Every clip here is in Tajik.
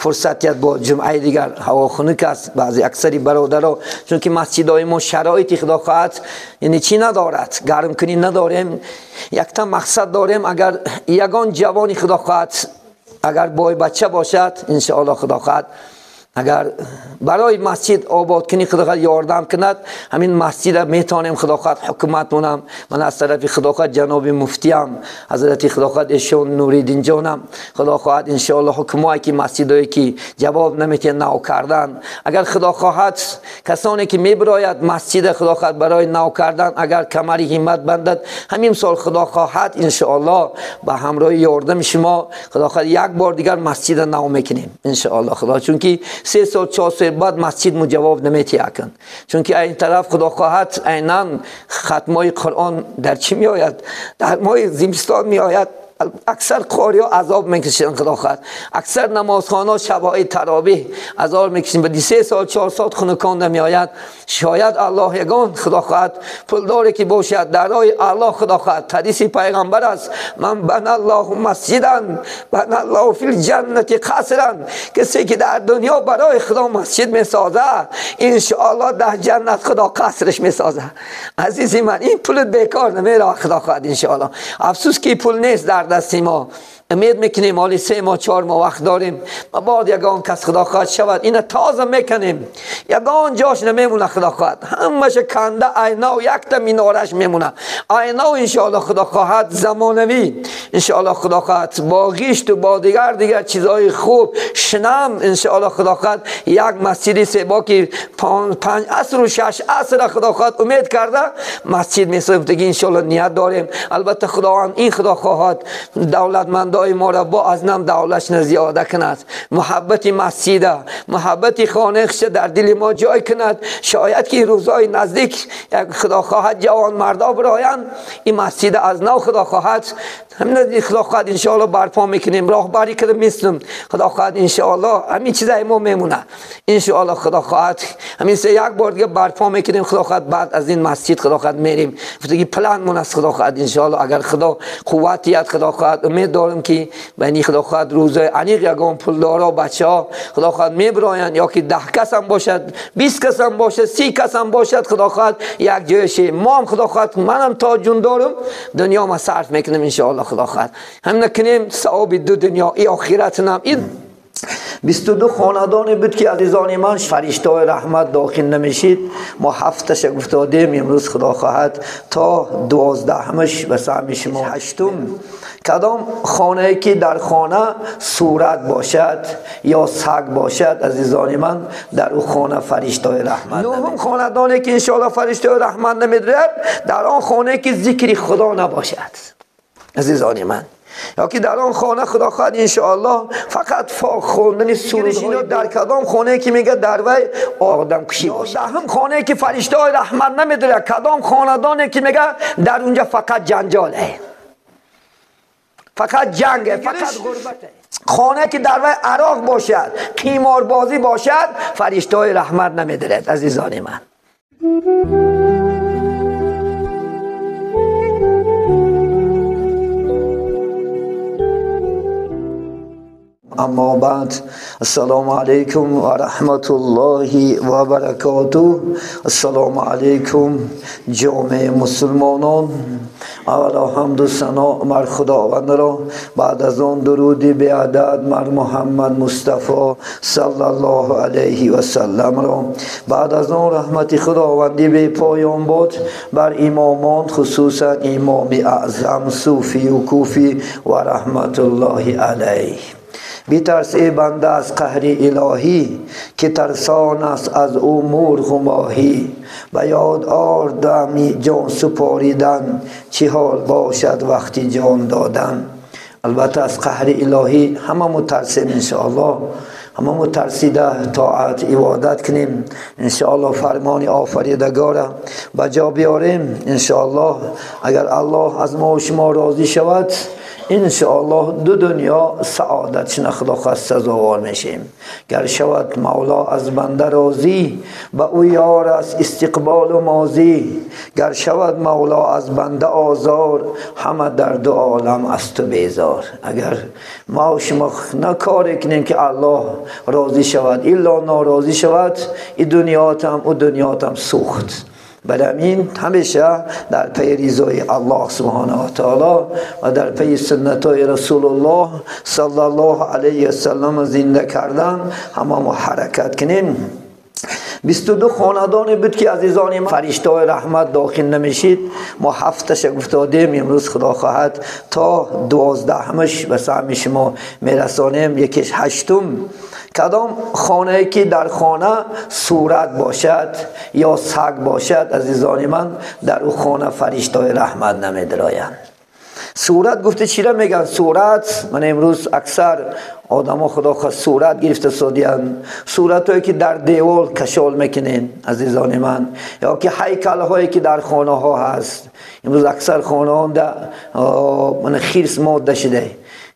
Фурсат бо ҷумъаи дигар ҳаво хунук аст. Баъзе аксари бародаро, чунки масҷидҳои мо шароити худо хоҳад яъне чӣ надорад, гармкунӣ надорем. Якта мақсад дорем, агар ягон ҷавони худо хоҳад, агар бой бача бошад, иншоаллоҳ худо хоҳад, агар барои масҷид обод кунӣ худо хоҳад ёрдам кунад, ҳамин масҷида метавонем худо хоҳад ҳукуматмонам. Ман аз тарафи худо хоҳад ҷаноби муфтиям ҳазрати худо хоҳад эшон Нуриддинҷонам худо хоҳад иншоаллоҳ ҳукмое ки масҷидое ки ҷавоб наметиҳанд нав кардан, агар худо хоҳад касоне ки мебирояд масҷида худо хоҳад барои нав кардан, агар камари ҳиммат бандад, ҳамин сол худо хоҳад иншоаллоҳ ба ҳамроҳи ёрдами шумо худо хоҳад як бор дигар масҷида нав мекунем иншоаллоҳ худо, чунки 3 сол 4 сол баъд масҷид муҷавоб наметиҳад, чунки ин тараф худо хоҳад айнан хатмои Қуръон дар чӣ меояд? Дар моҳи зимистон меояд. Аксар қориҳо азоб мекашанд худо хоҳад, аксар намозхонаҳо шабҳои таровеҳ азоб мекашанд. Баъди 3 сол 4 сол хунуконда меояд. Шояд Аллоҳ ягон худо хоҳад пулдоре ки бошад дар роҳи Аллоҳ худо хоҳад, ҳадиси пайғамбар аст: ман бана Аллоҳу масҷидан бана Аллоҳу фил ҷаннати қасран. Касе ки дар дунё барои худо масҷид месозад, иншоаллоҳ дар ҷаннат худо қасраш месозад. Азизи ман, ин пулат бекор намеравад худо хоҳад иншоаллоҳ. Афсӯс ки пул нест дар дасти мо. Умед мекунем ҳоли 3 моҳ 4 моҳ вақт дорем, мабод ягон кас худо хоҳад шавад, ина тоза мекунем, ягон ҷош намемона худо хоҳад, ҳамаша канда айнав якта минораш мемона айнав иншоаллоҳ худо хоҳад замонавӣ иншоаллоҳ худо хоҳад бо ғишту бо дигар дигар чизҳои хуб шинам иншоаллоҳ худо хоҳад як масҷиди зебо ки 5 асру 6 асра худо хоҳад умед карда масҷид месозем. Дига иншоаллоҳ ният дорем. Албатта худованд ин худо хоҳад давлатмандо моро бо аз нам давлатшна зиёда кунад, муҳаббати масҷида, муҳаббати хонаи дар дили мо ҷой кунад. Шояд ки рӯзҳои наздик як худо хоҳад ҷавонмардо бироянд, ин масҷида аз нав худо хоҳад ҳамин худо хоҳад иншоаллоҳ барпо мекунем, роҳбарӣ карда мистем худо хоҳад иншоаллоҳ. Ҳамин чизаи мо мемонад иншоаллоҳ худо хоҳад, ҳамин се як бор дига барпо мекунем худо хоҳад. Баъд аз ин масҷид худо хоҳад мерем, гуфтаги планмон аст худо хоҳад иншоаллоҳ. Агар худо қувват диҳад худо хоҳад, умед дорем ки ба ин худо хоҳад рӯзои аниқ ягон пулдоро бачаҳо худо хоҳад мебироянд, ё ки 10 касам бошад, 20 касам бошад, 30 касам бошад, худо хоҳад як ҷоя шем. Мо ҳам худо хоҳад, манам то ҷун дорам дунё ма сарф мекунем иншоаллоҳ худо хоҳад. Ҳамина кунем савоби ду дунё и охиратнам. Ин 22 хонадоне буд ки азизони ман фариштаҳои раҳмат дохил намешид. Мо 7-таша гуфтодем, имрӯз худо хоҳад то 12-ҳамаш ба саҳми шумо. 8-ум, кадом хонае ки дар хона сурат бошад ё саг бошад, азизони ман, дар ӯ хона фариштаҳои раҳмат. 9-ум хонадоне ки иншоаллоҳ фариштаҳои раҳмат намедиҳад, дар он хонае ки зикри худо набошад, азизони ман, ё ки дар он хона худо хоҳад иншоаллоҳ фақат хондани сураҳо. Дар кадом хонае ки мегӯяд дар вай одамкушӣ бошад. 10-ум хонае ки фариштаҳои раҳмат намедиҳад, кадом хонадоне ки мегӯяд дар унҷа фақат ҷанҷоле, фақат ҷанге, фақат ғурбате. Хонае ки дар вай ароқ бошад, қиморбозӣ бошад, фариштаҳои раҳмат намедиҳад, азизони ман. Аммо баъд, ассалому алайкум ва раҳматуллоҳи ва баракотуҳ. Ассалому алайкум ҷомеаи мусулмонон. Аввало ҳамду сано бар Худовандро, баъд аз он дуруди беадад бар Муҳаммад Мустафо саллаллоҳу алайҳи васалламро, баъд аз он раҳмати Худованди бепоён бод бар имомон, хусусан имоми аъзам Суфию Куфӣ ва раҳматуллоҳи алайҳ. Битарс эй банда аз қаҳри илоҳӣ, ки тарсон аст аз ӯ мурғу моҳӣ. Ба ёд ор дами ҷон супоридан, чӣ ҳол бошад вақти ҷон додан. Албатта аз қаҳри илоҳӣ ҳама мутарсем иншоаллоҳ, ҳама мутарсида тоат ибодат кунем иншоаллоҳ, фармони офаридагора ба ҷо биёрем иншоаллоҳ. Агар Аллоҳ аз мо шумо розӣ шавад, иншоаллоҳ ду дунё саодатшина худо хоҳад сазовор мешем. Гар шавад мавло аз банда розӣ, ба ӯ ёр аст истиқболу мозӣ. Гар шавад мавло аз банда озор, ҳама дар ду олам аз ту безор. Агар ма шумо накоре кунем ки аллоҳ розӣ шавад, илло норозӣ шавад, и дунётам ӯ дунётам сӯхт. Барои ин ҳамеша дар пайи ризои аллоҳ субҳонаҳу ва таоло ва дар пайи суннатҳои расулуллоҳ саллаллоҳу алайҳи васаллам зинда кардан ҳама мо ҳаракат кунем. 22 хонадоне буд ки азизони ман фариштаҳои раҳмат дохил намешид. Мо ҳафташа гуфтодем, имрӯз худо хоҳад то 12-ҳамаш ба саҳми шумо мерасонем. Якеш ҳаштум, кадом хонае ки дар хона сурат бошад ё саг бошад, азизони ман, дар ӯ хона фариштаҳои раҳмат намедироянд. Сурат гуфта чира мегӯянд? Сурат, ман имрӯз аксар одамо худо хоҳад сурат гирифта содиянд. Суратҳое ки дар девол кашол мекунед, азизони ман, ё ки ҳайкалҳое ки дар хонаҳо ҳаст. Имрӯз аксар хонаҳо ман хирс модда шуда.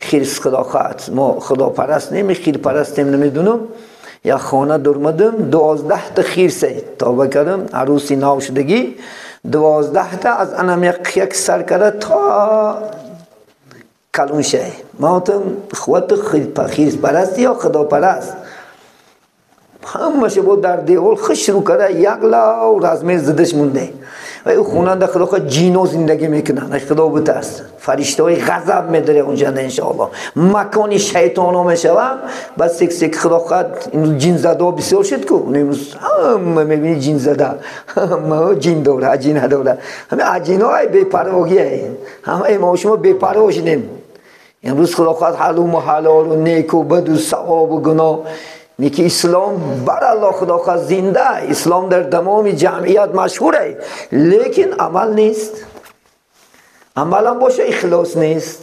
Хирс худо хоҳад, мо худопараст нем, хирпарастем, намедунам. Як хона дурмадам, 12 та хирсе тоба кардам, арӯси нав шудагӣ, 12 та аз анам як сар карда то калон шай. Ман гуфтам, худо хирспарасти ё худопараст? Ҳамаша бо дар девол хушрӯ карда як лав размер задаш монда. Ва ӯ хонанда худо хоҳад ҷино зиндагӣ мекунанд. Худо бутарс, фариштаҳои ғазаб медаре онҷа иншоаллоҳ. Макони шайтонҳо мешавад. Баъд сек-сек худо хоҳад ҷинзадаҳо бисёр шуд ку, имрӯз ҳама мебинӣ ҷинзада, ҳама ҷин дора, аҷина дора. Ҳама аҷинои бепарвогие, ҳамаи мо шумо бепарво шудем. Имрӯз худо хоҳад ҳалуму ҳалолу неку баду савобу гуноҳ. Неки ислом бар аллоҳ худо хоҳад зинда, ислом дар тамоми ҷамъият машҳур аст, лекин амал нест. Амалам боша ихлос нест,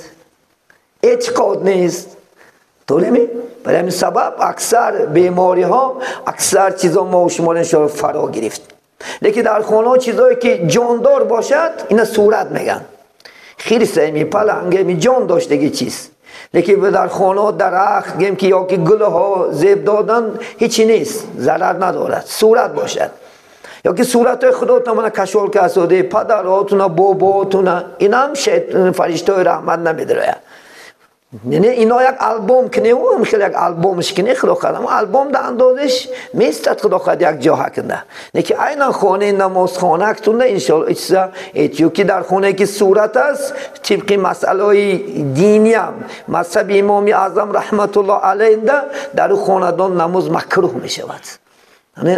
эътиқод нест. Торе? Барои ҳамин сабаб аксар бемориҳо, аксар чизо мо шуморо иншоаллоҳ фаро гирифт. Лекин дар хонаҳо чизое ки ҷондор бошад, ина сурат мегӯянд. Хирсеми, палангеми, ҷон доштаги чиз. Лекин дар хонаҳо дарахт гем ки ё ки гулҳо зеб додан ҳечи нест, зарар надорад, сурат бошад. Ё ки суратҳои худотона мана кашолка асоде, падаротуна, бобоотуна, инам фариштаҳои раҳмат намедирояд. Яъне ино як албом кунем, хеле як албомш кунем, худо хоҳад, албом да андозиш местад, худо хоҳад як ҷо ҳакунда. Лекин айнан хонаи намозхонактунда иншоаллоҳ ичса ё ки дар хонае ки сурат аст, тибқи масъалаҳои диниям, мазҳаби имоми аъзам раҳматуллоҳ алайҳда дар ӯ хонадон намоз макрӯҳ мешавад.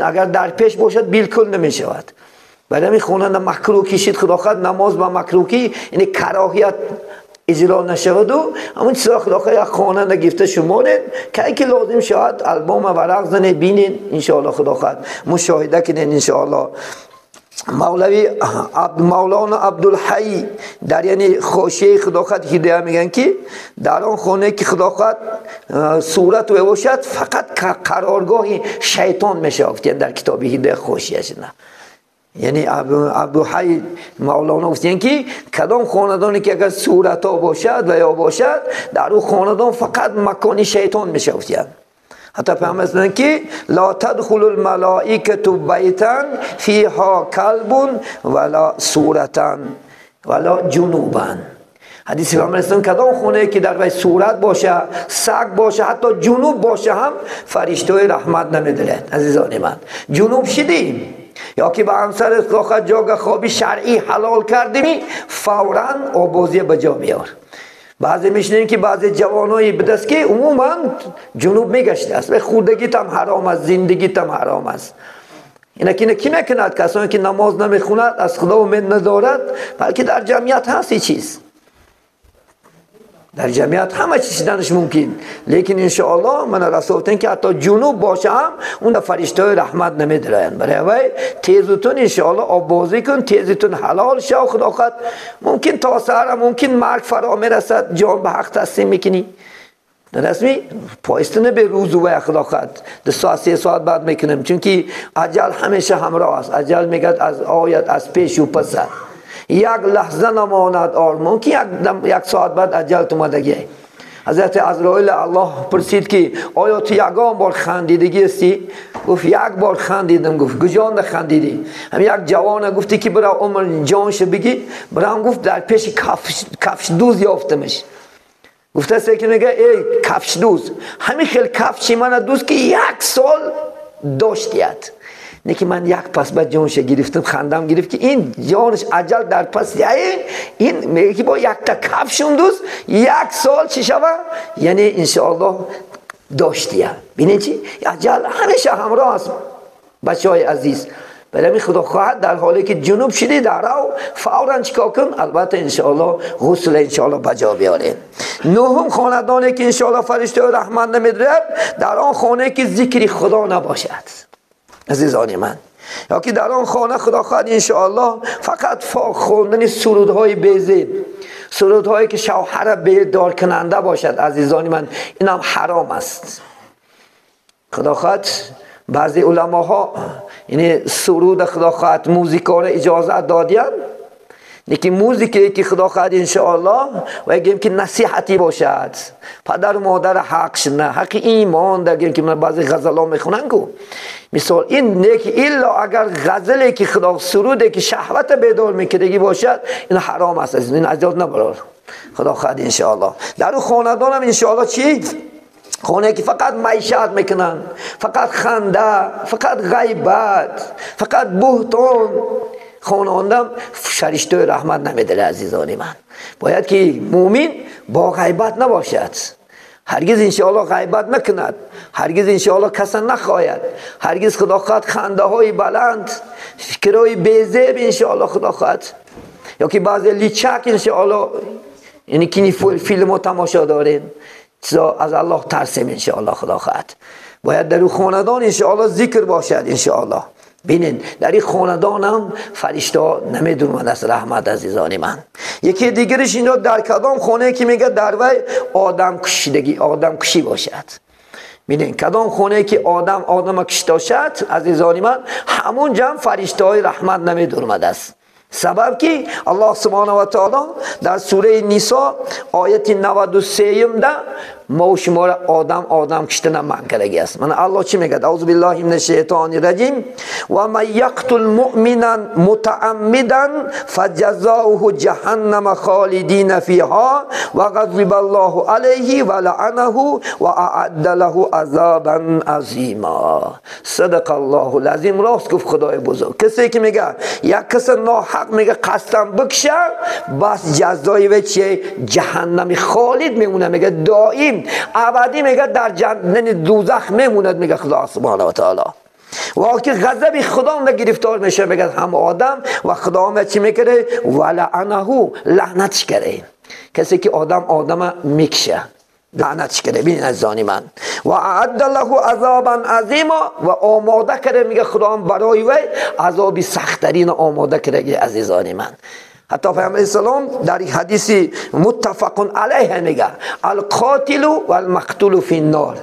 Агар дар пеш бошад билкул намешавад. Барои ҳамин хонанда макрӯҳ кишид, худо хоҳад намоз ба макрӯҳӣ, яъне кароҳият иҷро нашаваду ҳамон чизҳо худо хоҳад як хонанда гирифта шуморед, кай ки лозим шавад албома варақ занед, бинед, иншоаллоҳ худо хоҳад мушоҳида кунед иншоаллоҳ. Мавлави Мавлоно Абдулҳай дар яъне хошияи худо хоҳад ҳидоя мегӯянд ки дар он хонае ки худо хоҳад сурат бошад, фақат қароргоҳи шайтон мешавад, дар китоби ҳидоя хошияшна. Яъне Абдулҳай Мавлоно гуфтанд ки кадом хонадоне ки агар суратҳо бошад ва ё бошад, дар ӯ хонадон фақат макони шайтон мешавад. Ҳатто пайғамбар гуфтанд ки ла тадхулу лмалоикату байтан фиҳо калбун вала суратан вала ҷунубан. Ҳадиси пайғамбар гуфтанд кадом хонае ки дар вай сурат боша, саг боша, ҳатто ҷунуб боша ҳам фариштаҳои раҳмат намедиҳад. Азизони ман, ҷунуб шидӣ ё ки ба ҳамсарат хоҳад ҷога хоби шаръӣ ҳалол кардими, фавран обозия ба ҷо биёр. Баъзе мешунавем ки баъзе ҷавонои будаст ки умуман ҷунуб мегаштааст, ва хурдагитам ҳаром аст, зиндагитам ҳаром аст. Ина ки мекунад? Касоне ки намоз намехонад, аз худо умед надорад, балки дар ҷамъият ҳаст ин чиз. Дар ҷамъият ҳама чиз шиданаш мумкин, лекин иншоаллоҳ мана расул гуфтанд ки ҳатто ҷунуб боша ҳам унда фариштаҳои раҳмат намедироянд. Барои вай тезутун иншоаллоҳ оббозӣ кун, тезутун ҳалол шав, худо хоҳад мумкин то саҳара, мумкин марг фаро мерасад, ҷон ба ҳақ таслим мекунӣ. Расми поистина бе рӯзу вай худо хоҳад 2 соат 3 соат баъд мекунем, чунки аҷал ҳамеша ҳамроҳ аст. Аҷал мегӯяд аз ояд аз пешу паса. як лаҳза намонад ормон ки як соат баъд аҷалт омадагӣ. Ҳазрати Азроил Аллоҳ пурсид ки оё ту ягон бор хандидагӣ ҳастӣ? Гуфт як бор хандидам. Гуфт куҷонда хандидӣ? Ҳам як ҷавона гуфтӣ ки бира умр ҷонша бигӣ. Бирам гуфт дар пеши кафшдӯз ёфтамаш. Гуфтааст ки мега эй кафшдӯз, ҳамин хел кафши мана дӯз ки як сол доштият. Не ки ман як пас ба ҷонша гирифтам, хандам гирифт ки ин ҷонаш аҷал дар пас ин мега ки бо якта кафшум дӯз як сол чӣ шава? Яъне иншоаллоҳ доштия. Бинед чи? Аҷал ҳамеша ҳамроҳ аст бачаҳои азиз. Барои ҳамин худо хоҳад дар ҳоле ки ҷунуб шудӣ дар рав фавран чикор кун? Албатта иншоаллоҳ ғусл иншоаллоҳ ба ҷо биёред. Нӯҳум хонадоне ки иншоаллоҳ фариштаи раҳмат намедорад, дар он хонае ки зикри худо набошад. Азизони ман, ё ки дар он хона худо хоҳад иншоаллоҳ фақат хондани сурудҳои безеб, сурудҳое ки шавҳара бедоркунанда бошад. Азизони ман, инам ҳаром аст. Худо хоҳад баъзе уламоҳо яъне суруд худо хоҳад музикаро иҷозат додиянд, лекин музикае ки худо хоҳад иншоаллоҳ ва гӯем ки насиҳатӣ бошад, падару модар ҳақ шина, ҳақи имон дагем ки баъзе ғазалҳо мехонанд ку. Мисол ин не ки илло агар ғазале ки худо суруде ки шаҳвата бедор мекардагӣ бошад, ин ҳаром аст, ин аз ёд набарор. Худо хоҳад иншоаллоҳ дар ӯ хонадонам иншоаллоҳ чӣ? Хонае ки фақат маишат мекунанд, фақат ханда, фақат ғайбат, фақат буҳтон, хонаондам фариштаи раҳмат намедиҳад. Азизони ман, бояд ки мӯмин бо ғайбат набошад. Ҳаргиз иншоаллоҳ ғайбат накунад, ҳаргиз иншоаллоҳ каса нахояд, ҳаргиз худо хоҳад хандаҳои баланд, фикрҳои безеб иншоаллоҳ худо хоҳад, ё ки баъзе личак иншоаллоҳ яъне ки филмҳо тамошо дорем. Чизо аз Аллоҳ тарсем иншоаллоҳ худо хоҳад. Бояд дар хонадон иншоаллоҳ зикр бошад иншоаллоҳ. Бинед дар ин хонадонам фариштаҳо намедурманд аз раҳмат. Азизони ман, яке дигараш ино дар кадом хонае ки мега дар вай одамкушидагӣ, одамкушӣ бошад. Бинед кадом хонае ки одам одама куштошад, азизони ман, ҳамун ҷамъ фариштаҳои раҳмат намедурмад аст. Сабаб ки Аллоҳ субҳонаҳу ва таоло дар сураи Нисо ояти 93-да мо шуморо одам одам куштана манъ кардагӣ аст. Мана Аллоҳ чӣ мегӯяд? Аузу биллаҳи минаш шайтони раҷим. Ва ман яқтул муъминан мутааммидан фаҷазоуҳу ҷаҳаннама холидина фиҳо ва ғазибаллоҳу алайҳи ва лаъанаҳу ва аъадда лаҳу азобан азима. Садақаллоҳу лазим. Рост гуфт Худои бузург. Касе ки мега як каса ноҳақ мега қасдан бикша, бас ҷазои вай чие? Ҷаҳаннами холид мемонад. Мега доим абадӣ мега дар ҷаннати дӯзах мемонад. Мега Худо субҳонаҳу ва таоло. Ва ки ғазаби Худо гирифтор мешавад, мега ҳам одам ва Худо чӣ мекард? Ва лаъанаҳу, лаънатш кард. Касе ки одам одама мекша, лаънатш кард. Бинед азизони ман, ва аъадда лаҳу азобан азима, ва омода кард мега Худо барои вай азоби сахттарин омода кард. Азизони ман, ҳатто Паёмбар салом дар ҳадиси муттафақун алайҳ мега алқотилу валмақтулу финнор,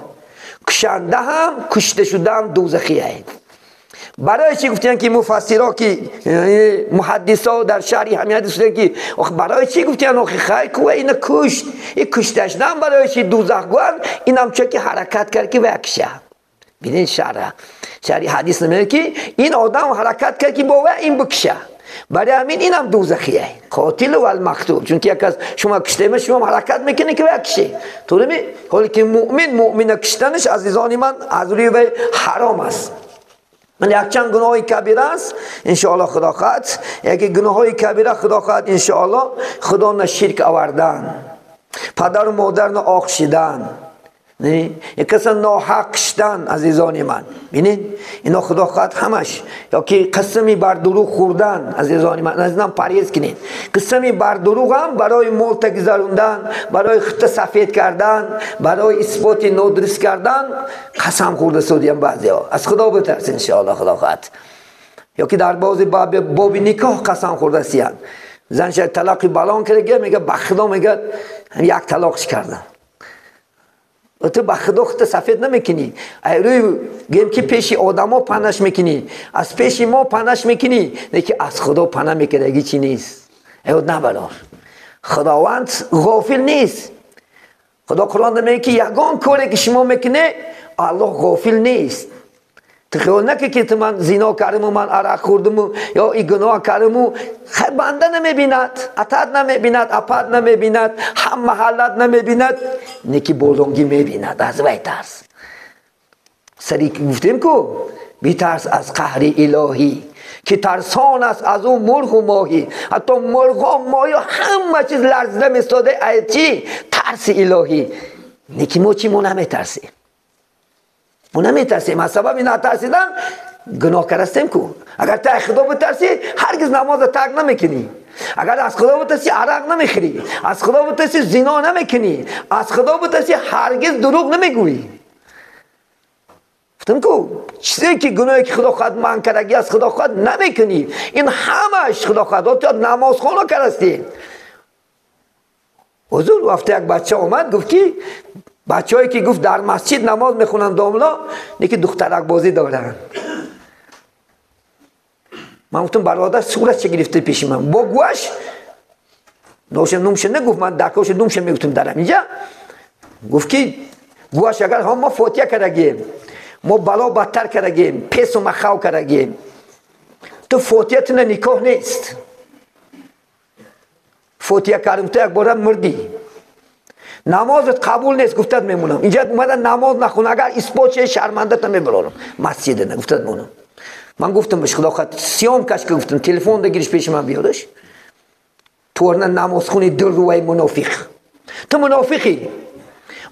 кушанда ҳам кушта шуда ҳам дӯзахие. Барои чӣ гуфтанд ки муфассиро ки муҳаддисо дар шарҳи ҳамин ҳадис гуфтанд ки барои чӣ гуфтанд охи хайр ку ина кушт, ин кушташ нам барои чӣ дӯзах гӯянд? Инам чун ки ҳаракат кард ки вай киша. Бинед шарҳи ҳадис намегӯяд ки ин одам ҳаракат кард ки бо вай ин бикиша. Барои ҳамин инам дӯзахие, қотил валмақтул. Чунки як кас шумо куштема, шумо ҳаракат мекунед ки вай кише. Тури ҳоле ки муъмин муъмина куштанаш азизони ман аз рӯи вай ҳаром аст. Ман якчанд гуноҳи кабира аст иншоаллоҳ худо хоҳад. Яке гуноҳҳои кабира худо хоҳад иншоаллоҳ худо на ширк овардан, падару модарро оқшидан, як каса ноҳақ куштан. Азизони ман, бинед ино худо хоҳад ҳамаш, ё ки қасами бар дурӯғ хӯрдан. Азизони ман, аз инам парҳез кунед. Қасами бар дурӯғ ҳам барои мол тагзарондан, барои худта сафед кардан, барои исботи нодуруст кардан қасам хӯрда судиям баъзеҳо. Аз худо битарсед иншоаллоҳ худо хоҳад. Ё ки дар бози боби никоҳ қасам хӯрда сиянд. Зан талақи балон карда мега ба худо мега як талоқш кардам. Ту ба худо худта сафед намекунӣ. Айрӯи гӯем ки пеши одамо панаш мекунӣ, аз пеши мо панаш мекунӣ, не ки аз худо пана мекардагӣ чӣ нест. Эй набарор. Худованд ғофил нест. Худо Қуръон мегӯяд ки ягон коре ки шумо мекунед, Аллоҳ ғофил нест. Ту хиёл накун ки ту ман зино кардаму, ман арақ хӯрдаму ё и гуноҳ кардаму. Хай банда намебинад, атат намебинад, апат намебинад, ҳам маҳаллат намебинад, неки болонгӣ мебинад. Аз вай тарс. Сари гуфтем ку битарс аз қаҳри илоҳӣ ки тарсон аст аз ӯ мурғу моҳӣ. Ҳатто мурғо, моҳӣ ҳама чиз ларзида месода. Ай чӣ? Тарси илоҳӣ. Неки мо чӣ? Мо наметарсем. Мо наметарсем. Аз сабаби натарсидан гуноҳкар ҳастем ку. Агар ту аз Худо битарсӣ, ҳаргиз намозро тарк намекунӣ. Агар аз Худо битарсӣ, арақ намехӯрӣ. Аз Худо битарсӣ, зино намекунӣ. Аз Худо битарсӣ, ҳаргиз дурӯғ намегӯӣ. Гуфтам ку чизе ки гуноҳе ки Худо хоҳад манъ кардагӣ аз Худо хоҳад намекунӣ. Ин ҳамааш Худо хоҳад. Ту намозхона кардастӣ. Ҳузур вақте як бача омад, гуфт ки бачаҳое ки гуфт дар масҷид намоз мехонанд домла, неки духтаракбозӣ доранд. Ман гуфтам бародар сурат чӣ гирифта пеши ман? Бо гӯяш ношем нумша нагуфт, ман дар коша нумша мегуфтам дарам инҷа. Гуфт ки гӯяш агар ҳам мо фотиҳа кардагем, мо бало бадтар кардагем, песу махав кардагем, ту фотиҳатина никоҳ нест. Фотиҳа кардам, ту як бора мурдӣ. Намозат қабул нест, гуфтат мемонам. Инҷа омада намоз нахун, агар исбот шавӣ шармандата мебарорам. Масҷидана гуфтат монам. Ман гуфтам беш Худо хоҳад съёмкаш ки гуфтам телефон дагириш пеши ман биёраш. Ту орна намозхони дуррӯи мунофиқ. Ту мунофиқӣ.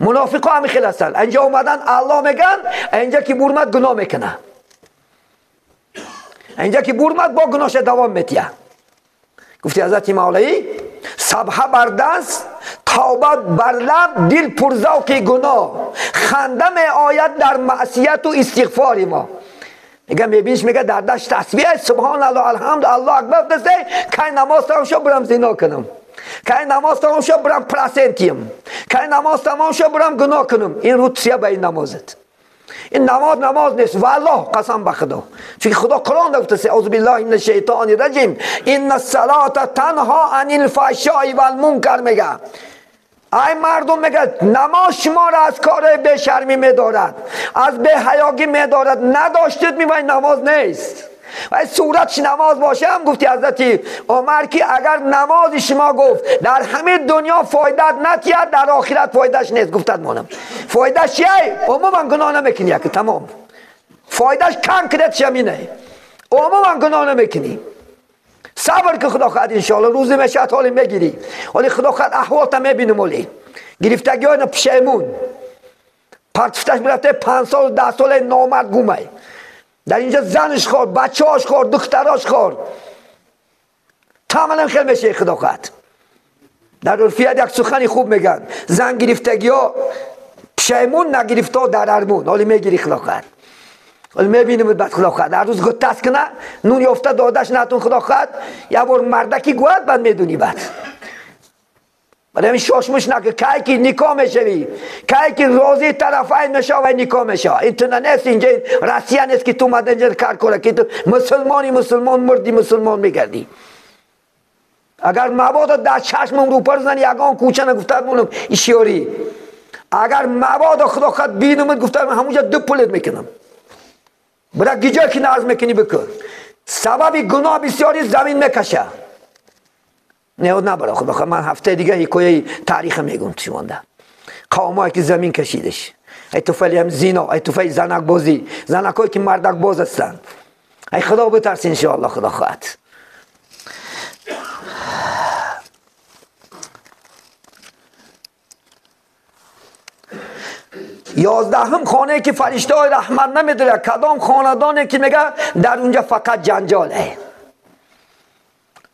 Мунофиқҳо ҳамин хел ҳастанд. Инҷа омадан Аллоҳ мегӯянд, инҷа ки бурмад гуноҳ мекунад. Инҷа ки бурмад бо гуноҳша давом метиҳад. Гуфти ҳазрати Мавлавӣ сабҳа бар даст, тавба бар лаб, дил пурзавқи гуноҳ, ханда меояд дар маъсияту истиғфори мо. Мега мебиниш, мега дар дашт тасбиҳ аст, субҳоналлоҳ, алҳамду, Аллоҳ акбар дасте, кай намоз тамом шуд бурам зино кунам, кай намоз тамом шуд бурам процентиям, кай намоз тамом шуд бурам гуноҳ кунам. Ин рутсия ба ин намозат. Ин намоз намоз нест, валлоҳ қасам ба Худо. Чунки Худо Қуръон гуфтааст: аъузу биллаҳи минаш шайтони раҷим, инна ссалата танҳо анил фаҳшои вал мункар. Мега ай мардум, мега намоз шуморо аз кори бешармӣ медорад, аз беҳаёгӣ медорад. Надоштед мевай намоз нест. Вай суратш намоз бошам, гуфти ҳазрати Умар ки агар намози шумо гуфт дар ҳамин дунё фоидат натиҳад, дар охират фоидаш нест. Гуфтад монам фоидаш чиай? Умуман гуноҳ намекунӣ, яки тамом. Фоидаш конкретш ҳамине, умуман гуноҳ намекунӣ. Сабр ки Худо хоҳад иншоалло рӯзе мешавад ҳоле мегирӣ. Ҳоле Худо хоҳад аҳволта мебинем. Ҳоле гирифтагиҳои пушаймон партуфташ мерафта 5 сол 10 соле номард гумай. Дар инҷа занаш хор, бачаҳош хор, духтарош хор. Тамалам хел мешавӣ Худо хоҳад. Дар урфият як сухани хуб мегӯянд: зан гирифтагиҳо пушаймон, нагирифтаҳо дар армон. Ҳоле мегирӣ Худо хоҳад. Ҳоле мебинем баъд Худо хоҳад. Ҳар рӯз гуттас куна, нун ёфта додаш натун Худо хоҳад. Як бор мардаки гӯяд, баъд медунӣ баъд. Барои ҳамин шошмуш накун. Кай ки никоҳ мешавӣ, кай ки розии тарафайн мешавӣ, никоҳ мешавӣ. Ин ту нест, инҷа Россия нест ки ту омада инҷа кар кора, ки ту мусулмони мусулмон мурди мусулмон мегардӣ. Агар мабодо дар чашмам рӯпарӯ зани ягон кӯча нагуфтад монам ишёрӣ. Агар мабодо Худо хоҳад бинумад, гуфтад ҳамонҷа ду пулет мекунам. Бира гиҷое ки нарз мекунӣ бикун. Сабаби гуноҳ бисёри замин мекаша. Не, набара Худо хоҳад. Ман ҳафтаи дига ҳикояи тариха мегӯм шумонда. Қавмое ки замин кашидаш. Ай туфайли ҳам зино, ай туфайли занакбозӣ, занакҳое ки мардакбоз ҳастанд. Ай Худо битарс иншоалло Худо хоҳад. 11 хонае ки фариштаҳои раҳмат намедорад, кадом хонадоне ки мега дар унҷа фақат ҷанҷоле,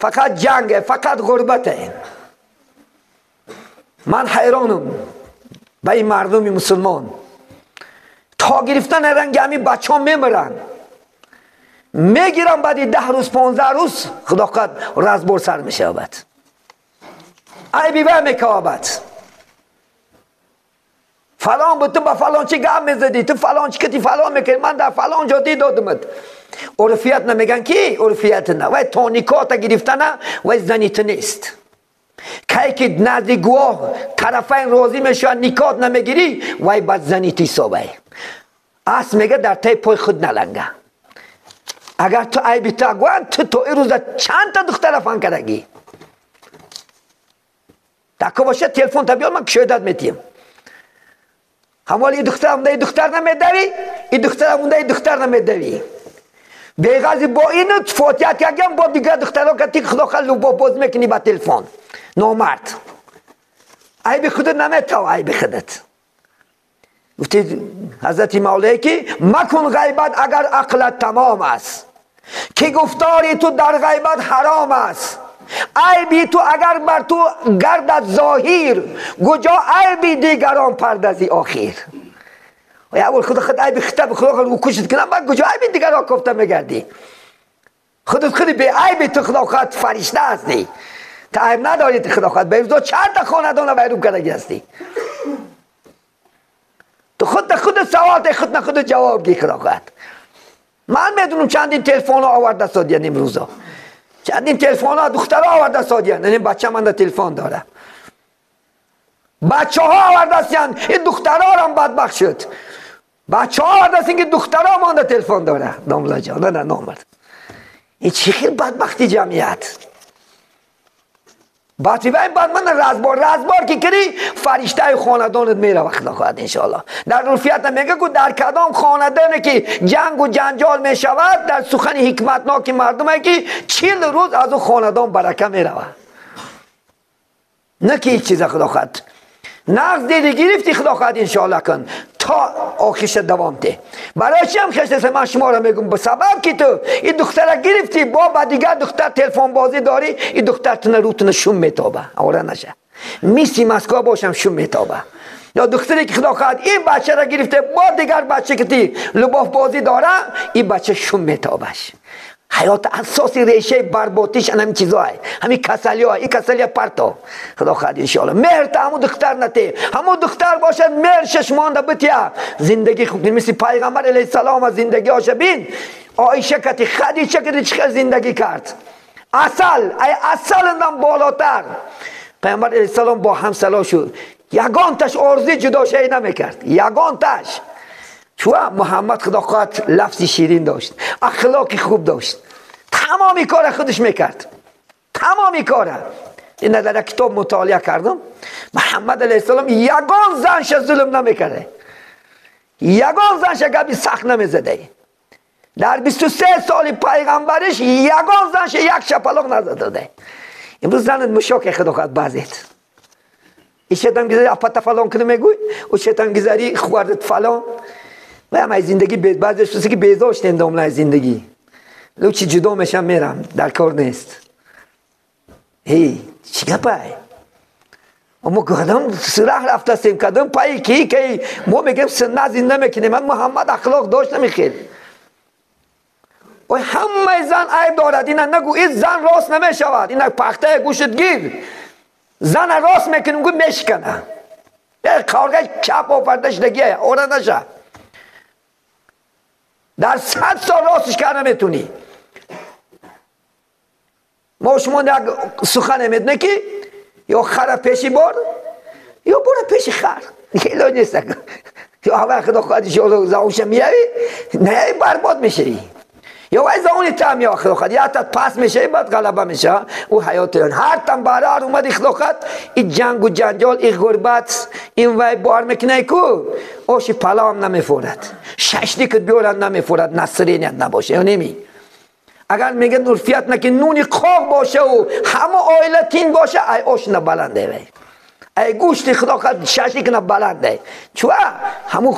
фақат ҷанге, фақат ғурбате. Ман ҳайронам ба ин мардуми мусулмон. То гирифтан ранги ҳамин бачаҳо мемиранд, мегирам баъди 10 рӯз 15 рӯз Худо хоҳад разбор сар мешавад. Айби вай мекавабад. فلان بود تو با فلان چی گم میزدی، تو فلان چی کتی فلان میکردی، من در فلان جا دیدادمت. عرفیت نمیگن کی؟ عرفیت نه. وای تا نکاح تا گرفتنه وای زنی تو نیست. کی که نزد گواه طرفین راضی میشن نکاح نمیگیری وای بعد زنی تو حسابه. اصل میگه در تای پای خود نلنگه. اگر تو عیبی تا گوان تو تو این روز چند تا دختر فان کردگی تاکو باشه تلفن تا بیار من کشیدت میتیم. همالی دختر هم ده دختر نمیدوی، این دختر هم ده دختر نمیدوی. بیغازی با اینو فوتیت کردم با دیگر دخترها که تیک خدا خیلی لباس باز میکنی با تلفن. نامرد. عیب خودت نمیتو عیب خودت. گفتی حضرت مولی که مکن غیبت اگر عقلت تمام است، که گفتاری تو در غیبت حرام است. عیبی تو اگر بر تو گردد ظاهر، کجا عیبی دیگران پردازی آخر. و اول خود خود عیب خطاب خدا خود کوشش کنم بعد کجا عیب دیگران گفته میگردی. خودت خودی به عیب تو خدا خود فرشته هستی، تو عیب نداری. تو خدا خود به دو چند تا خاندان ویرون کردگی هستی. تو خود خود سوال خود خود جواب گی خدا خود. من میدونم چندین تلفن آورده سادیان امروزا، چندین تلفن ها دخترها آورده سادیان. این بچه من تلفن داره، بچه ها آورده سیان. این دخترها هم بدبخت شد. بچه ها آورده سیان که دخترها مانده تلفن داره. داملا جان نه نامرد. این چه خیلی بدبختی جمعیت. بعد بعد من رزبار که کردی فرشته خاندانت میره وقت خواهد انشاءالله. در عرفیت میگه که در کدام خاندانی که جنگ و جنجال میشود، در سخن حکمتناک مردم که 40 روز از اون خاندان برکه میره. نه که هیچ چیز خدا خواهد نقض دیدی گرفتی خدا خواهد انشاءالله کن تا آخرش دوام ده. برای چی هم خشت من شما را میگم؟ به سبب که تو این دختر گرفتی با دیگر دختر تلفن بازی داری، این دختر تونه روتونه شوم میتابه. آره نشه میسی مسکو باشم شوم میتابه. یا دختری که خدا خواهد این بچه را گرفته با دیگر بچه که تی لباف بازی داره، این بچه شوم میتابش. حیات اساسی ریشه برباتیش همین چیزای، همین کسلی های، این کسلی پرتو خدا خواهد انشاءالله. مهر تا همون دختر نته، همون دختر باشد مهر شش مانده بتیا زندگی خوب. مثل پیغمبر علیه السلام از زندگی هاش بین، عایشه کتی خدیجه کتی چه زندگی کرد. اصل ای اصل اندام بالاتر. پیغمبر علیه السلام با همسلا شد، یگان تاش آرزوی جدا شی نمیکرد، یگان تاش. چون محمد خدا خواهد لفظ شیرین داشت، اخلاق خوب داشت، تمامی کار خودش میکرد، تمامی کار. این در کتاب مطالعه کردم، محمد علیه السلام یگان زنش ظلم نمیکرده، یگان زنش گپی سخت نمیزده. در 23 سال پیغمبرش یگان زنش یک شپلاق نزده. امروز زنت مشاک خدا خواهد بازید. این شیطان گذاری اپتا فلان کنه میگوی، او شیطان گذاری خوردت فلان. و هم از زندگی بعضیش توسی که بیزاشتیم دامله از زندگی لو چی جدا میشم میرم در کار نیست. هی چی گپای؟ ما کدام سرح رفتستیم کدام پای کی کی ما میگیم سنت زنده میکنیم. من محمد اخلاق داشت نمیخیل. و همه زن عیب دارد. اینا نگو این زن راست نمیشود، اینا پخته گوشت گیر زن راست میکنیم گو میشکنه. کارگاه چپ آوردش دیگه آره نشه. در 100 سال راستش کرده نمیتونی. ما شما یک سخن میدونه که یا خر پیشی بار یا برو پیش خر. دیگه نیست. یا هوا خدا خواهد انشاءالله زاوش میای نه برباد میشی. یا وای زاونی تام یا خدا خواهد یا تا پاس میشه بعد غلبه میشه. او حیات هر تم بارار اومد خدا خواهد این جنگ و جنجال این غربت این وای بار میکنه کو اوش پلام نمیفورد، ششتی که بیارن نمیفورد، نصرینیت نباشه. یا نمی اگر میگن عرفیت نکی نونی قاق باشه و همه عائله تین باشه ای اوش نه بلنده وی ای گوشت خدا خواهد ششتی که نه بلنده. چون همون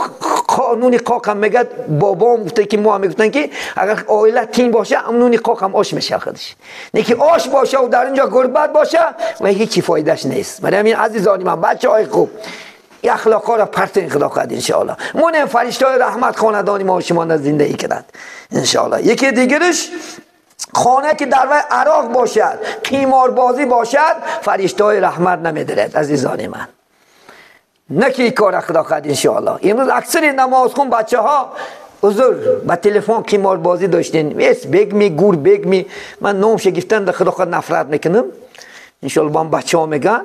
نونی قاق هم میگه بابام گفته که ما هم میگفتن که اگر عائله تین باشه هم نونی قاق هم آش میشه خودش. نه که آش باشه و در اینجا غربت باشه و هیچی فایدهش نیست. برای همین عزیزانی من بچه های خوب این اخلاق ها را پرتین خدا خواهد انشاءالله. مونم فرشته های رحمت خاندانی ما و شما زندگی کردند انشاءالله. یکی دیگرش خانه که در وی عراق باشد، قیماربازی باشد، فرشته های رحمت نمیدارد عزیزان من. نکی کار خدا خواهد انشاءالله. امروز اکثر نمازخون بچه ها حضور با تلفن قمار بازی داشتین، اس بگ می گور بگ می، من نامش گفتن در خدا خواهد نفرت میکنم انشاءالله. با بچه ها میگن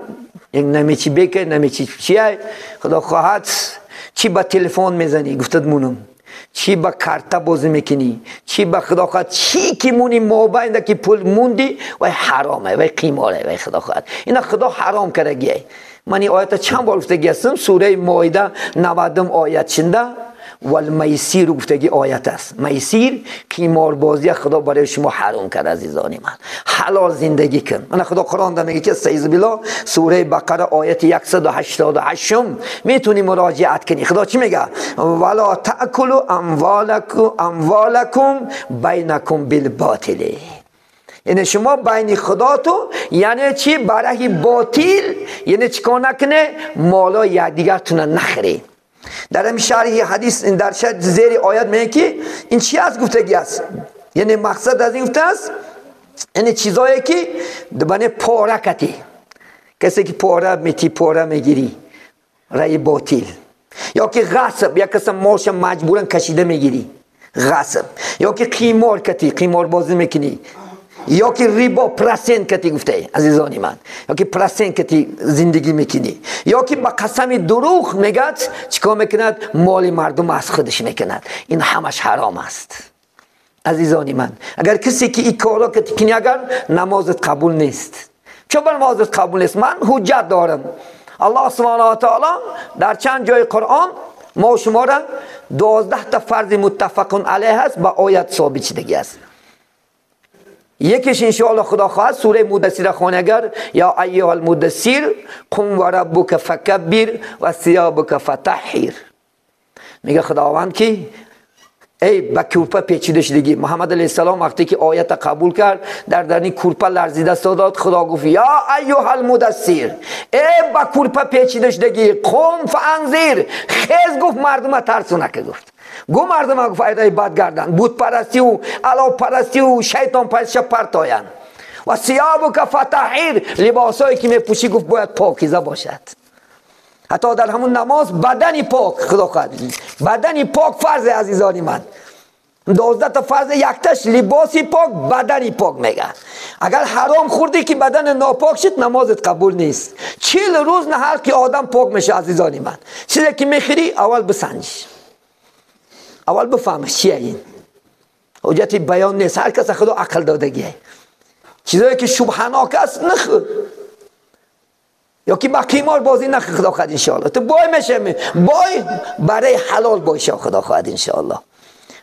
یک نمیچی بکه نمیچی چیه، خدا خواهد چی با تلفن میزنی گفتد مونم، چی با کارتا بازی میکنی، چی با خدا خواهد چی که مونی موبایل که پول موندی وای حرامه وای قیماره وای خدا خواهد اینا خدا حرام کردگیه. من این آیت چند بار گفتگی هستم، سوره مائده 90 آیت شنده والمیسیر گفتگی آیت است. میسیر قمار بازی خدا برای شما حرام کرد عزیزان من، حلال زندگی کن. من خدا قرآن ده میگه که استعیذ بالله سوره بقره آیت 188 میتونی مراجعت کنی. خدا چی میگه؟ ولا تاکلوا اموالکم بینکم بالباطل. یعنی شما بین خدا تو یعنی چی؟ برای باطل یعنی چیکار نکنه؟ مالا یکدیگرتون نخری. در این شرح حدیث در شرح زیر آیت میگه که این چی از گفتگی است؟ یعنی مقصد از این گفته است یعنی چیزایی که دبنه پاره کتی، کسی که پاره میتی پاره میگیری رای باطل، یا که غصب، یا کسی مالش مجبورا کشیده میگیری غصب، یا که قمار کتی قمار بازی میکنی، یا که ریبا پرسنت کتی گفته عزیزانی من، یا که پرسنت کتی زندگی میکنی، یا که با قسم دروغ میگد چیکار میکند؟ مال مردم از خودش میکند. این همش حرام است عزیزانی من. اگر کسی که این کارا کتی کنی اگر نمازت قبول نیست. چون نمازت قبول نیست؟ من حجت دارم. الله سبحانه و تعالی در چند جای قرآن ما شما را 12 تا فرض متفق علیه است با آیت ثابت شدگی است. یکیش انشاءالله خدا خواهد سوره مدثر خوانگر یا ایها المدثر قم و ربک فکبر و ثیابک فطهر. میگه خداوند که ای با کورپه پیچیده شدگی محمد علیه السلام وقتی که آیت قبول کرد در درنی کورپه لرزیده داد، خدا گفت یا ایها المدثر ای با کورپه پیچیده شدگی قم فانذر، خیز گفت مردم ترسونه گفت گو مردم گفت ای بد گردن بت پرستی و علا پرستی و شیطان پرستی پرتاین و ثیابک فطهر، لباسایی که میپوشی گفت باید پاکیزه باشد. حتی در همون نماز بدنی پاک خدا خواهد بدنی پاک فرض عزیزانی من. 12 تا فرض یکتاش لباسی پاک بدنی پاک میگه. اگر حرام خوردی که بدن ناپاک شد نمازت قبول نیست. 40 روز نه هر که آدم پاک میشه عزیزانی من. چیزی که میخری اول بسنج، اول بفهمش چیه. این حجت بیان نیست، هر کس خدا عقل دادگیه. چیزایی که شبهناک است نخور، یا که با قمار بازی نخور خدا خواهد انشاءالله. تو بای میشه بای برای حلال باشه خدا خواهد انشاءالله،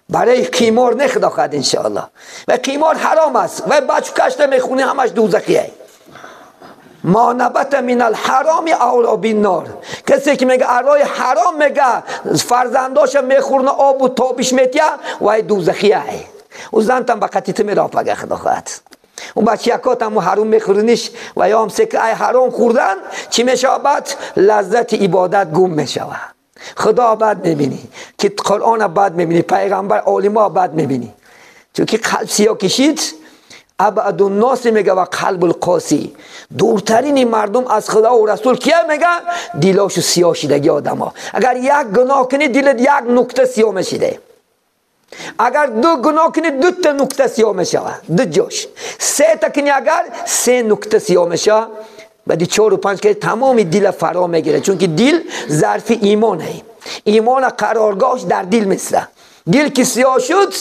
برای قمار نه خدا خواهد انشاءالله. و قمار حرام است و بچه کشته میخونی همش دوزخیه. ما نبت من الحرام اولا بالنار. کسی که میگه ارای حرام میگه فرزنداش میخورن آب و تابش میتیه وای دوزخیه. او زن تم بقتی میره خدا خواهد. اون بچیکات هم حرام میخورنیش و یا هم سکه ای حرام خوردن چی میشه؟ بعد لذت عبادت گم میشه. خدا بد میبینی که قرآن بد میبینی، پیغمبر عالما بد میبینی، چون که قلب سیاه کشید. ابعد الناس میگه و قلب القاسی، دورترین مردم از خدا و رسول کیه؟ میگه دیلاشو سیاه شدگی آدم ها. اگر یک گناه کنی دلت یک نقطه سیاه میشیده، اگر دو گناه کنی دو تا نقطه سیاه میشه، دو جاش. سه تا کنی اگر سه نقطه سیاه میشه، بعد 4 و 5 که تمام دل فرا میگیره، چون که دل ظرف ایمانه، ایمان قرارگاهش در دل میسته. دل که سیاه شد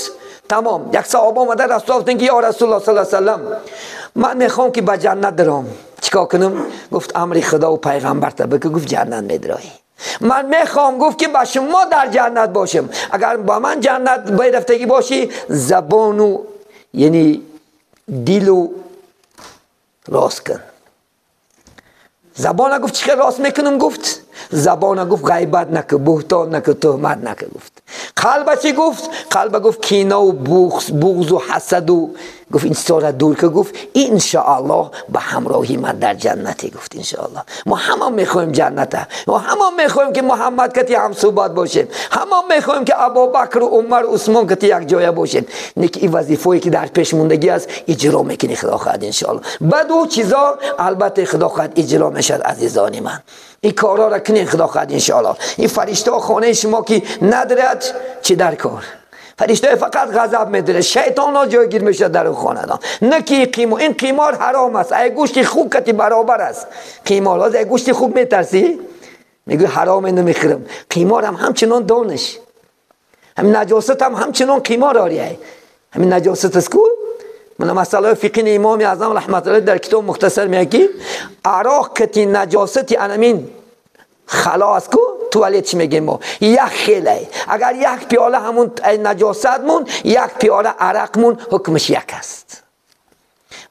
تمام. یک صحابه آمده رسول الله گفتن که یا رسول الله صلی الله علیه و سلم من میخوام که به جنت درام، چیکار کنم؟ گفت امر خدا و پیغمبر تا بگو. گفت جنت میدرایی. من میخوام گفت که با شما در جنت باشم، اگر با من جنت برفتگی باشی زبانو یعنی دلو راست کن. زبان گفت چه راست میکنم؟ گفت زبان گفت غیبت نکن، بهتان نکن، تهمت نکن. گفت قلب چی گفت؟ قلب گفت کینه و بغض و حسد و گفت این سارا دور که گفت انشاءالله به همراهی من در جنتی. گفت انشاءالله ما همه میخوایم جنته، ما همه میخوایم که محمد کتی هم صحبت باشیم، همه میخوایم که ابوبکر و عمر و عثمان کتی یک جای باشیم. نه که این وظیفه‌ای که در پیش موندگی است اجرا میکنی خدا خواهد انشاءالله. بعد او چیزا البته خدا خواهد اجرا میشد. عزیزان من این کارا را کنین خدا خواهد انشاءالله. این فرشته خانه شما که ندارد چی در کار، فرشته فقط غضب میداره، شیطان ها جایگیر میشه در خاندان. نه که قیمار، این قیمار حرام است، ای گوشت خوک کتی برابر است. قیمار از ای گوشت خوک میترسی، میگه حرام نمیخورم. قیمار هم همچنان دانش، همین نجاست هم همچنان قیمار آریه، همین نجاست است کو. من مسئله فقهی امام اعظم رحمت الله در کتاب مختصر میگه که عراق کتی نجاستی انمین خلاص کو توالت چی میگیم ما یک خیلی، اگر یک پیاله همون نجاست مون، یک پیاله عرق مون، حکمش یک است.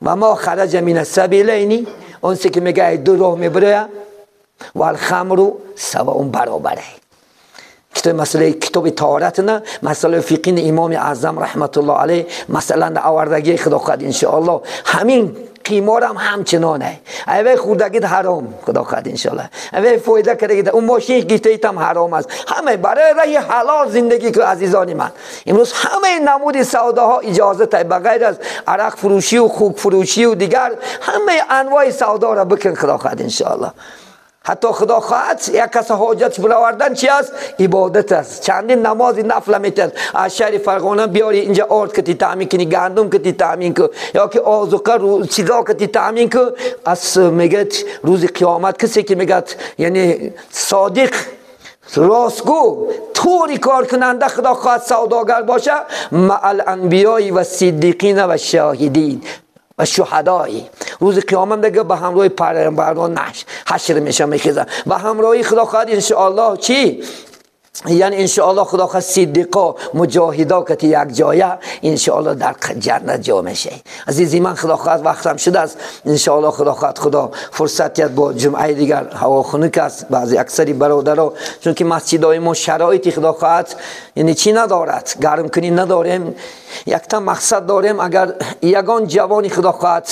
و ما خرج من السبیلین، اون که میگه دو راه میبره و الخمر سوا، اون برابره. کتاب مسئله کتاب طهارت نه، مسئله فقهی امام اعظم رحمت الله علیه مثلا آوردگی خدا خواهد انشاءالله. همین قیمار هم همچنانه، اوه خوردگی حرام خدا خواهد انشاءالله، اوه فایده کرده اون ماشین گیتیت هم حرام است. همه برای راه حلال زندگی که عزیزان من امروز همه نمود سوداها اجازه ته، بغیر از عرق فروشی و خوک فروشی و دیگر همه انواع سودا را بکن خدا خواهد انشاءالله. حتی خدا خواهد یک کس حاجت برآوردن چی است؟ عبادت است. چندین نماز نفل میتد از شهر فرغانه بیاری اینجا آرد کتی تامین کنی، گندم کتی تامین کن، یا که آذوقه رو چیزا کتی تامین کن. از میگه روز قیامت کسی که میگه یعنی صادق راستگو طوری کار کننده خدا خواهد سوداگر باشه، مع الانبیاء و صدیقین و شاهدین و شهدایی. روز قیامت دیگه به همراه پیامبران حشر میشه میخیزه، به همراهی خدا خواهد انشاءالله چی؟ یعنی انشاءالله خدا خواهد صدیقا مجاهدا که یک جایه انشاءالله در جنت جا میشه. عزیزی من خدا خواهد وقتم شده است، انشاءالله خدا خواهد خدا فرصت یاد با جمعه دیگر هوا خنک است. بعضی اکثری برادرها چون که مسجدهای ما شرایطی خدا خواهد یعنی چی ندارد، گرم کنی نداریم، یک تا مقصد داریم. اگر یگان جوانی خدا خواهد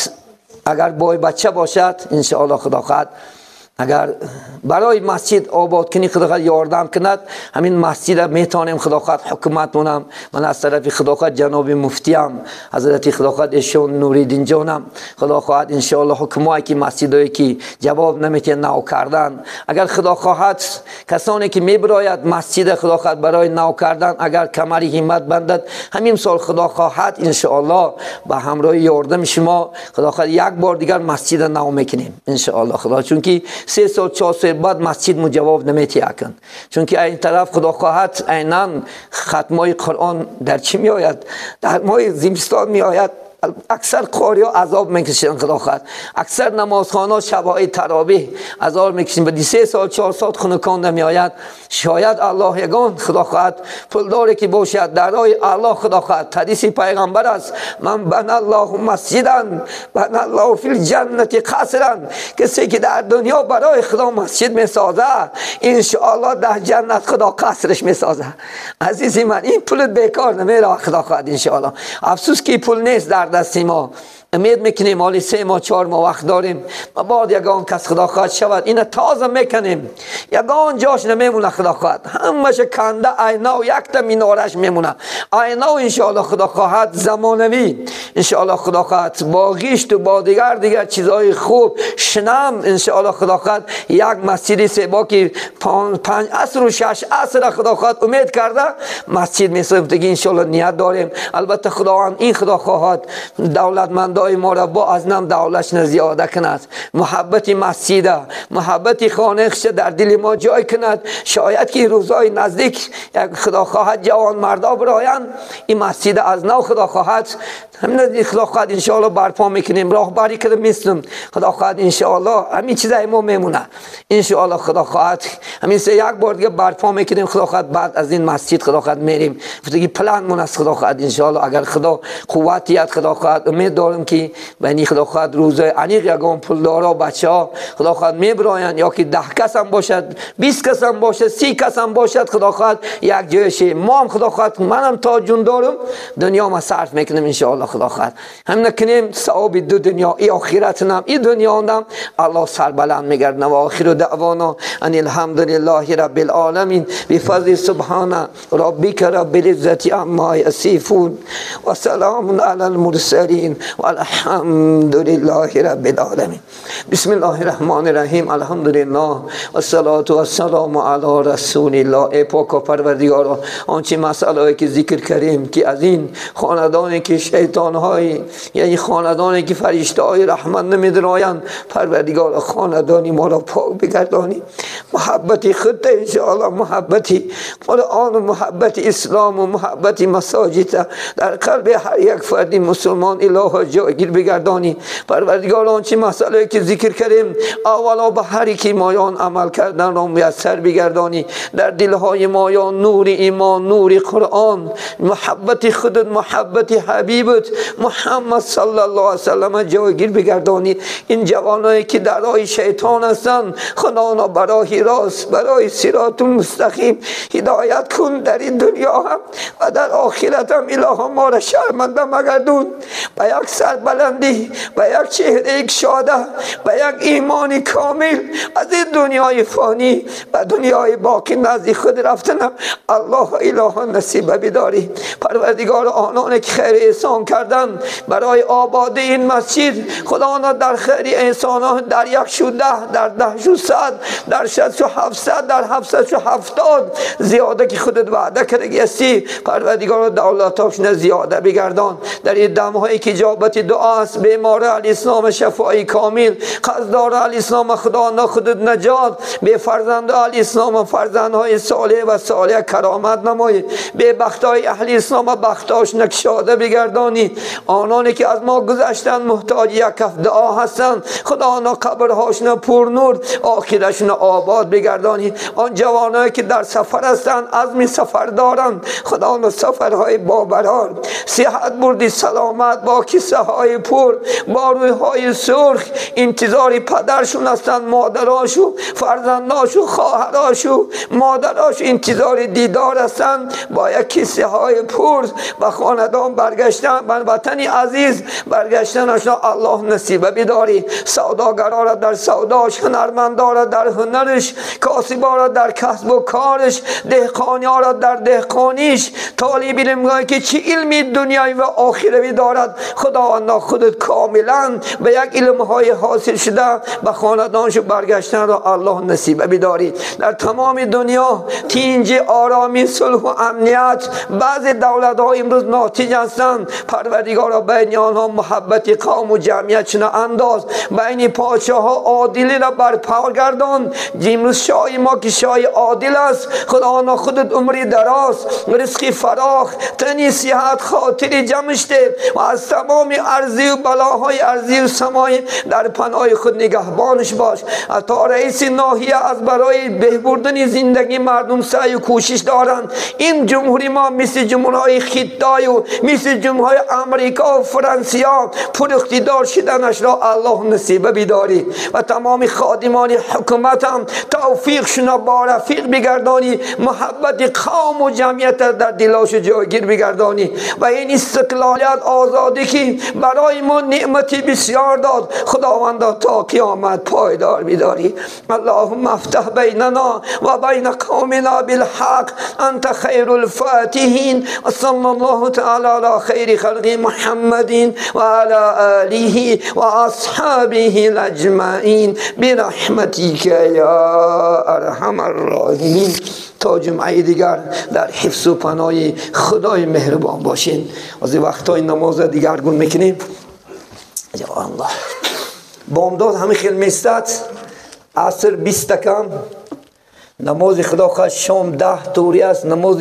اگر بای بچه باشد انشاءالله خدا خواهد اگر برای مسجد آباد کنی خدا خواهد یاردم کند، همین مسجد میتونیم خدا خواهد حکومت مونم. من از طرف خدا خواهد جناب مفتیم حضرت خدا خواهد ایشون نوریدین جانم خدا خواهد انشاءالله حکمایی که مسجدایی که جواب نمیتین نو کردن، اگر خدا خواهد کسانی که میبراید مسجد خدا خواهد برای نو کردن اگر کمری همت بندد، همین سال خدا خواهد انشاءالله به همراه یاردم شما خدا خواهد یک بار دیگر مسجد نو میکنیم انشاءالله خدا. چون که 3 سال 4 سال بعد مسجد مجواب نمیتیه کن، چون که این طرف خدا خواهد عیناً ختمای قرآن در چی می آید؟ در ماه زمستان می آید. اکثر قاری ها عذاب میکشن خدا خواهد، اکثر نمازخانه ها شبهای تراویح عذاب میکشن. به 3 سال 4 سال خنکان نمی آید. شاید الله یگان خدا خواهد پولداری که باشد در راه الله خدا خواهد، حدیث پیغمبر است من بنا الله مسجدا بنا الله فی الجنة قصرا، کسی که در دنیا برای خدا مسجد میسازه انشاءالله در جنت خدا قصرش میسازه. عزیزی من این پول بیکار نمیره خدا خواهد انشاءالله. افسوس که پول نیست در دست ما، امید میکنیم حالی 3 ماه 4 ماه وقت داریم، بعد یگان کس خدا خواهد شود اینه تازه میکنیم، یگان جاش نمیمونه خدا خواهد، همش کنده اینا و یک تا مینارش میمونه اینا و انشاءالله خدا خواهد زمانوی انشاءالله خدا خواهد با گیشت و با دیگر چیزهای خوب شنم انشاءالله خدا خواهد یک مسجد سیبا که 5 عصر و 6 عصر خدا خواهد امید کرده مسجد میسازیم دیگه انشاءالله نیت داریم. البته خداوند این خدا خواهد دولتمند ما را با از نم دولتش زیاده کند، محبت مسجد محبت خانه در دل ما جای کند. شاید که روزهای نزدیک خدا خواهد جوان مردا براین این مسجد از نو خدا خواهد همین خدا خواهد انشاءالله برپا میکنیم، راهبری کرده میستم خدا خواهد انشاءالله همین چیزای ما میمونه انشاءالله خدا خواهد همین سه یک بار دیگه برپا میکنیم خدا خواهد. بعد از این مسجد خدا خواهد میریم دیگه پلان مون است خدا خواهد انشاءالله. اگر خدا قوتیت خدا خواهد امید دارم که بینی خدا خواهد روزای انیق یگان پولدارا بچه ها خدا خواهد میبراین، یا که 10 کس هم باشد 20 کس هم باشد 30 کس هم باشد خدا خواهد یک جای شی ما هم خدا خواهد منم تا جون دارم دنیا ما صرف میکنم انشاءالله خدا خواهد. خواهد هم نکنیم ثواب دو دنیا ای آخرت نم ای دنیا نم الله سربلند میگردنه. و آخر دعوانا ان الحمدلله رب العالمین بفضل سبحان ربک رب العزة عما یصفون و سلام علی المرسلین والحمد لله رب العالمین. بسم الله الرحمن الرحیم. الحمدلله والصلاة والسلام علی رسول الله. ای پاک و پروردگارا، آنچه مسئله که ذکر کردیم که از این خاندانی که شیطان‌های یعنی خاندانی که فرشته‌های رحمت نمی‌درایند، پروردگارا خاندانی ما را پاک بگردانی. محبت خود انشاءالله، محبت قرآن و محبت اسلام و محبت مساجد در قلب هر یک فرد مسلمان الهی جایگیر بگردانی. پروردگار آنچه مسئله که ذکر کردیم اولا به هر یکی مایان عمل کردن را میسر بگردانی. در دلهای مایان نور ایمان، نور قرآن، محبت خودت، محبت حبیبت محمد صلی الله علیه وسلم جایگیر بگردانی. این جوانایی که در راه شیطان هستند، خدا برای راست، برای صراط مستقیم هدایت کن در این دنیا هم و در آخرت هم. الهی ما را شرمنده مگردون، به یک سربلندی، به یک چهره گشاده، به یک ایمان کامل از این دنیای فانی و دنیای باقی نزد خود رفتنم الله الهی نصیب بداری. پروردگار آنان که خیر احسان کردن برای آبادی این مسجد، خدا آنها در خیر احسان در 1 شو 10، در 10 شو 100، در 6 شو 700، در 7 شو 70 زیاده که خودت وعده کرده هستی، پروردگار دولتاشون زیاده بگردان. در این دمهایی که اجابت دعا است، بیمار اهل اسلام شفای کامل، قرضدار اهل اسلام خدا خودت نجات، به فرزند اهل اسلام فرزندهای صالح و صالح کرامت نمایی، به بختای اهل اسلام بختاش نکشاده بگردانی. آنانی که از ما گذشتن محتاج یک کف دعا هستند، خدا آنها قبرهاشون پر نور، آخرشون آباد بگردانی. آن جوانایی که در سفر هستند، عزم سفر دارند، خدا آنها سفرهای بابرار، صحت بردی سلامت، با کیسه های پر، با روی های سرخ انتظار پدرشون هستند، مادراشو، فرزنداشو، خواهراشو، مادراشو انتظار دیدار هستند، با یک کیسه های پر و خاندان برگشتن به وطن عزیز برگشتنشون الله نصیبه بداری. سوداگرا را در سوداش، هنرمندا را در هنرش، کاسبا را در کسب و کارش، دهقانی را در دهقانیش، طالب علم که چه علمی دنیای و آخروی دارد، خداوندا خودت کاملا به یک علم های حاصل شده به خاندانش برگشتن را الله نصیبه بداری. در تمام دنیا تینج، آرامی، صلح و امنیت، بعضی دولت ها امروز ناتج هستند، پروردگارا بین آنها محبت قوم و جمعیت چنان انداز، بین پادشاه ها عادلی را برپا گردان. امروز شاه ما که شاه عادل است، خدا خودت عمری دراز، رزق فراخ، تنی صحت، خاطر جمشته و از تمام ارضی و بلاهای ارضی و سمایی در پناه خود نگهبانش باش. تا رئیس ناحیه از برای بهبردن زندگی مردم سعی و کوشش دارند. این جمهوری ما مثل جمهوری خیتای و مثل جمهوری امریکا و فرانسیا پر اقتدار شدنش را الله نصیبه بداری و تمام خادمان حکومت هم توفیق شنا با رفیق بگردانی، محبت قوم و جمعیت در دلاش جایگیر بگردانی و این استقلالیت آزادی که برای ما نعمتی بسیار داد، خداوند تا قیامت پایدار بداری. اللهم افتح بیننا و بین قومنا بالحق انت خیر الفاتحین و صلی الله تعالی علی خیر خلق محمد و علی آله و اصحابه اجمعین برحمتک یا ارحم الراحمین. تا جمعه دیگر در حفظ و پناه خدای مهربان باشین. از وقتای نماز دیگرگون میکنیم. یا الله، بامداد همه خیل میستد، عصر 20 کم نماز خدا خواهد، شام 10 توری است نماز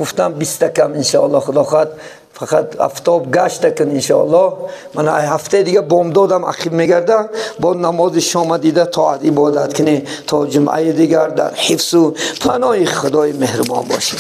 خفتن 20 کم انشاءالله. خدا خواهد فقط افتاب گشت کن انشاءالله. من هفته دیگه بامدادم عقیب میگرده با نماز شام دیده طاعت عبادت کنه. تا جمعه دیگر در حفظ و پناه خدای مهربان باشیم.